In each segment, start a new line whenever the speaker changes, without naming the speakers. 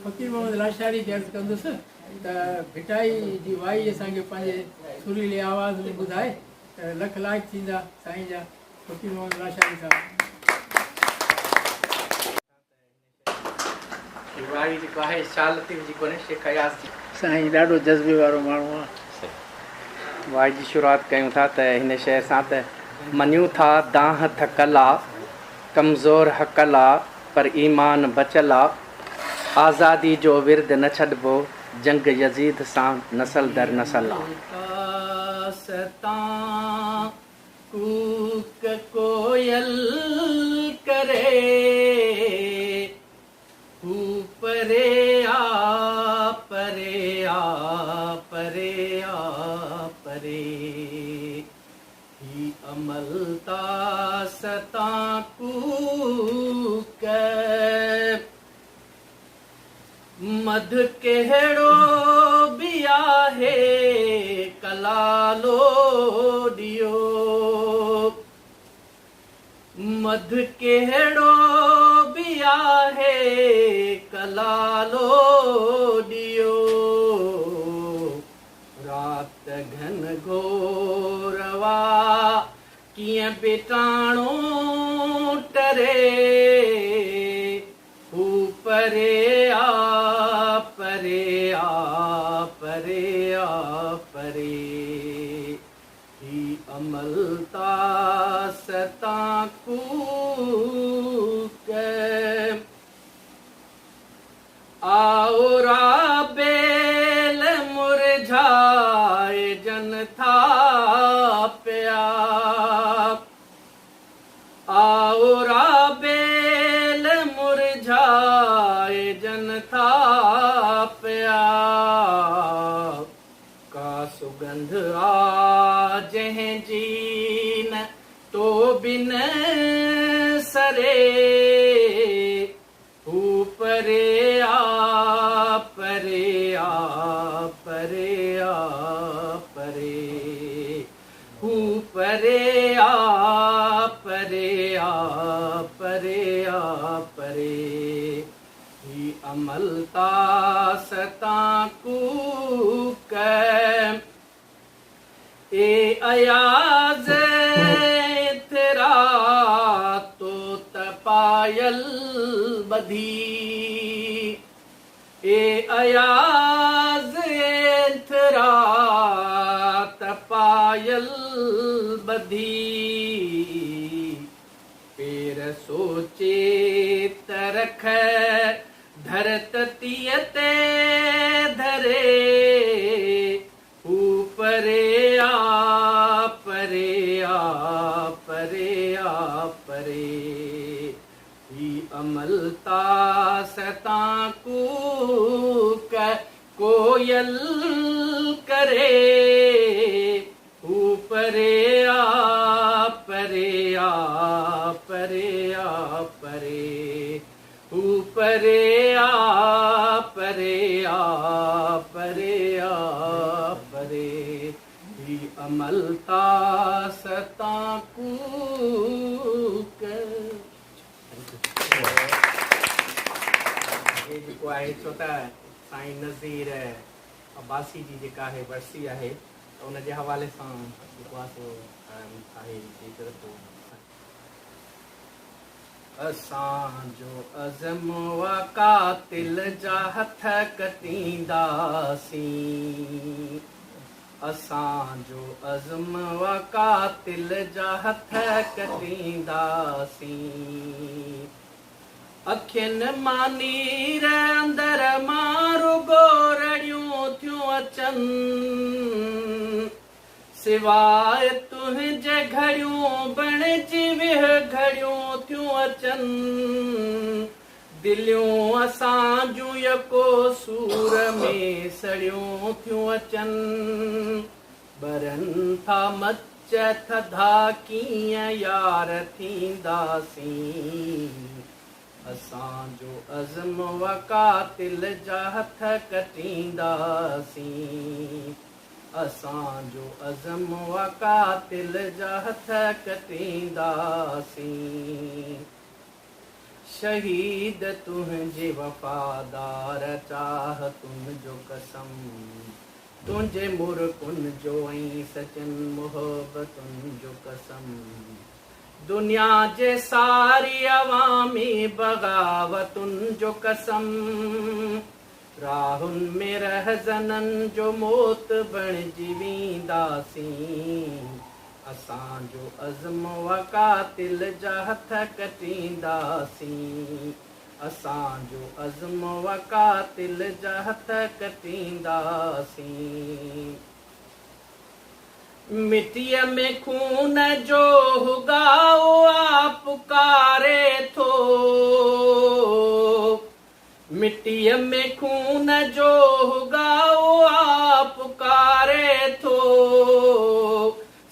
فقير محمد لاشاري کي عرض ڪندس ته ڀٽائي جي وائي اسان کي پنهنجي سريلي آواز ۾ ٻڌائي ته لک لائق ٿيندا سائين جا فقير محمد لاشاري صاحب.
هي وائي جيڪو آهي شاهه لطيف جي ڪونهي شيخ اياز جي.
سائين ڏاڍو جذبي وارو ماڻهو آ.
وائي جي شروعات ڪيون ٿا ته هن شعر سان ته مڃون ٿا دانهن ٿڪل آ، ڪمزور هڪل آ، پر ايمان بچل آ، آزادي جو ورد نه ڇڏبو، جنگ يزيد سان نسل در نسل آ.
ستان ڪوڪ ڪوئل ڪري، هو پري آ، پري آ، پري آ، پري. هي املتاس تان ڪوڪ، مڌ ڪهڙو به آهي ڪلالو ڏيو. مڌ ڪهڙو به آهي ڪلالو ڏيو. رات گهن گهور وا ڪيئن به ٽاڻو ٽري. هو پري آ، پري آ، پري آ، پري. هي املتاس تان ڪوڪ. آئورا بيل مرجهائجن ٿا پيا. آئورا بيل مرجهائجن ٿا پيا. ڪا سڳنڌ آ جنهن جي نه تو بن سري. هو پري آ، پري آ، پري آ، پري. هو پري آ، پري آ، پري آ، پري. هي املتاس تان ڪوڪ. اي اياز ايترا تو ته پايل ٻڌي. اي اياز ايترا ته پايل ٻڌي. پير سوچي ته رک ڌرتتيء تي ڌري. هو پري آ، پري آ، پري آ، پري. هي املتاس تان ڪوڪ ڪوئل ڪري. هو پري آ، پري آ، پري آ، پري. هو پري آ، پري آ، پري آ، پري. هي املتاس تان ڪوڪ.
هي جيڪو آهي ڇو ته سائين نذير عباسي جي جيڪا آهي ورسي آهي ته ان جي حوالي سان جيڪو آهي سو آهي هڪ دفعو سائين.
اسان جو عزم آ قاتل جا هٿ ڪٽينداسين. اسان جو عزم آ قاتل جا هٿ ڪٽينداسين. اکين مان نير اندر مان رڳو رڙيون ٿيون اچن. سواء تنهنجي گهڙيون بڻجي ويهه گهڙيون ٿيون اچن. دليون اسان جون يڪو سور ۾ سڙيون ٿيون اچن. ٻرن ٿا مچ ٿڌا ڪيئن يار ٿينداسين. اسان جو عزم و قاتل جا هٿ ڪٽينداسين. اسان جو عزم آ قاتل جا هٿ ڪٽينداسين. شهيد تنهنجي وفادار چاهتن جو قسم تنهنجي مرڪن جو ۽ سچن محبتن جو قسم دنيا جي ساري عوامي بغاوتن جو قسم راهن ۾ رهزنن جو موت بڻجي وينداسين اسان جو عزم و قاتل جا هٿ ڪٽينداسين اسان جو عزم و قاتل جا هٿ ڪٽينداسين. مٽيء ۾ خون جو هڳاء آ پڪاري ٿو. مٽيء ۾ خون جو هڳاء آ پڪاري ٿو.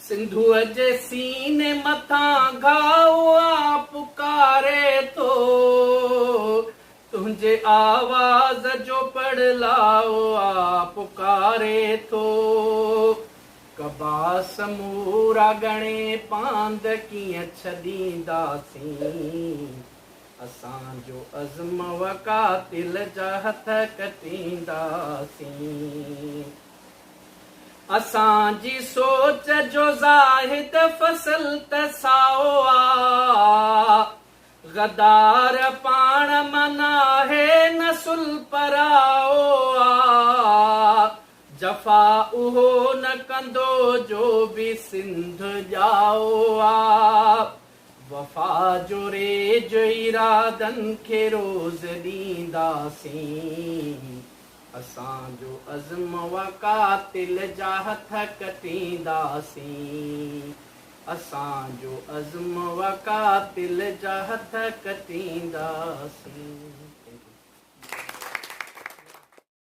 سنڌوء جي سيني مٿان گهاء آ پڪاري ٿو. تنهنجي آواز جو پڙلاء آ پڪاري ٿو. ڪبا سمورا ڳڻي پاند ڪيئن ڇڏينداسين. اسان جو عزم و قاتل جا هٿ ڪٽينداسين. اسان جي سوچ جو زاهد فصل ته سائو آ. غدار پاڻ مان ناهي نسل پرائو آ. جفا اهو نه ڪندو جو به سنڌ ڄائو آ. وفا جو ريج ارادن کي روز ڏينداسين. اسان جو عزم و قاتل جا هٿ ڪٽينداسين. اسان جو عزم و قاتل جا هٿ ڪٽينداسين.